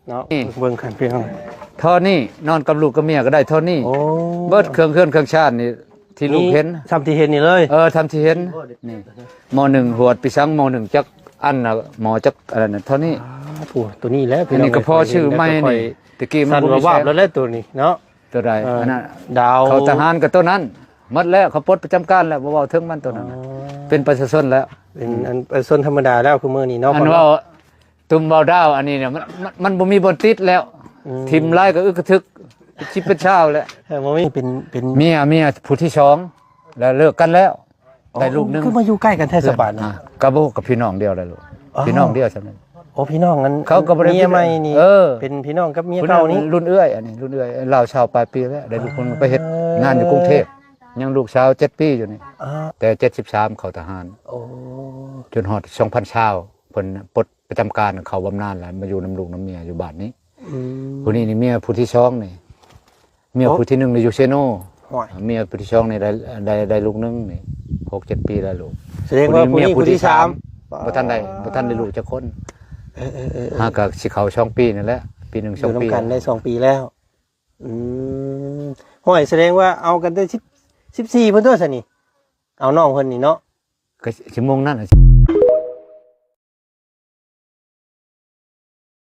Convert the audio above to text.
ເນາະ ນີ້ ເບິ່ງກັນພີ່ນ້ອງ ທໍ່ນີ້ ນອນກັບລູກກັບເມຍກໍໄດ້ທໍ່ນີ້ ໂອ້ ເບິດເຄື່ອງເຮືອນເຄື່ອງຊານນີ້ ທີ່ລູກເຫັນ ສ່ຳທີ່ເຫັນນີ້ເລີຍ ເອີ ສ່ຳທີ່ເຫັນນີ້ ໝໍ້ໜຶ່ງ ຫວດປີສັງ ໝໍ້ໜຶ່ງ ຈັກອັນນະ ໝໍ້ຈັກອັນນັ້ນ ທໍ່ນີ້ ໂອ້ ໂຕນີ້ແຫຼະ ອັນນີ້ກໍພໍຊື້ໃໝ່ນີ້ ແຕ່ກີ້ມັນບໍ່ມີແສງ ແລ້ວແຫຼະໂຕນີ້ເນາະ ໂຕໃດ ເອີ ອັນນັ້ນ ດາວ ເຂົາທະຫານກໍໂຕນັ້ນ ໝົດແລ້ວ ເຂົາປົດປະຈຳການແລ້ວ ບໍ່ເວົ້າເຖິງມັນໂຕນັ້ນ ອໍ ເປັນປະຊາຊົນແລ້ວ ເປັນອັນປະຊາຊົນທຳມະດາແລ້ວ ຄືມື້ນີ້ເນາະ ອັນເວົ້າ ຕຸ້ມເວົ້າດາວອັນນີ້ນະ ມັນ ມັນ ມັນບໍ່ມີບ່ອນຕິດແລ້ວ ອືມ ຖິ້ມຫຼາຍກໍອຶກກະທຶກ ສິບເປັນຊາວແລ້ວ ເອີ ບໍ່ມີ ເປັນ ເປັນ ເມຍ ເມຍຜູ້ທີສອງ ແລ້ວເລີກກັນແລ້ວ ອໍ ໄດ້ລູກໜຶ່ງ ຄືມາຢູ່ໃກ້ກັນແທ້ສະບາດນີ້ ອ່າ ກໍບໍ່ ກໍພີ່ນ້ອງດຽວແຫຼະລູກ ອໍ ພີ່ນ້ອງດຽວຊ່ຳນັ້ນ ໂອ້ ພີ່ນ້ອງນັ້ນ ເຂົາກໍບໍ່ໄດ້ ເມຍໃໝ່ນີ້ ເອີ ເປັນພີ່ນ້ອງກັບເມຍເກົ່ານີ້ ລຸ້ນເອື້ອຍ ອັນນີ້ລຸ້ນເອື້ອຍ ລາວຊາວປາຍປີແລ້ວ ໄດ້ລູກຄົນໄປເຮັດງານຢູ່ກຸງເທບ ອໍ ຍັງລູກສາວເຈັດປີຢູ່ນີ້ ອໍ ແຕ່ເຈັດສິບສາມເຂົ້າທະຫານ ໂອ້ ຈົນຮອດສອງພັນຊາວ ເພິ່ນປົດ ປະຈຳການເຂົ້າບຳນານແລ້ວ ມາຢູ່ນຳລູກນຳເມຍຢູ່ບ້ານນີ້ ອືມ ຜູ້ນີ້ນີ້ເມຍຜູ້ທີສອງນີ້ ເມຍ ໂອ້ ຜູ້ທີໜຶ່ງນີ້ຢູ່ເຊໂນ ໂອ້ຍ ເມຍຜູ້ທີສອງນີ້ໄດ້ ໄດ້ ໄດ້ລູກໜຶ່ງນີ້ ຫົກເຈັດປີແລ້ວລູກ ສະແດງວ່າຜູ້ນີ້ຜູ້ທີສາມ ບໍ່ທັນໄດ້ ບໍ່ທັນໄດ້ລູກຈັກຄົນ ເອີໆໆໆ ຫາກໍຊິເຂົ້າສອງປີນີ້ແຫຼະ ປີໜຶ່ງສອງປີ ຢູ່ນຳກັນໄດ້ສອງປີແລ້ວ ອືມ ຫ້ອຍ ສະແດງວ່າເອົາກັນແຕ່ສິບ ສິບສີ່ພຸ້ນຕົວະຊັ້ນນີ້ ເອົານ້ອງເພິ່ນນີ້ເນາະ ກໍຊິໂມງນັ້ນ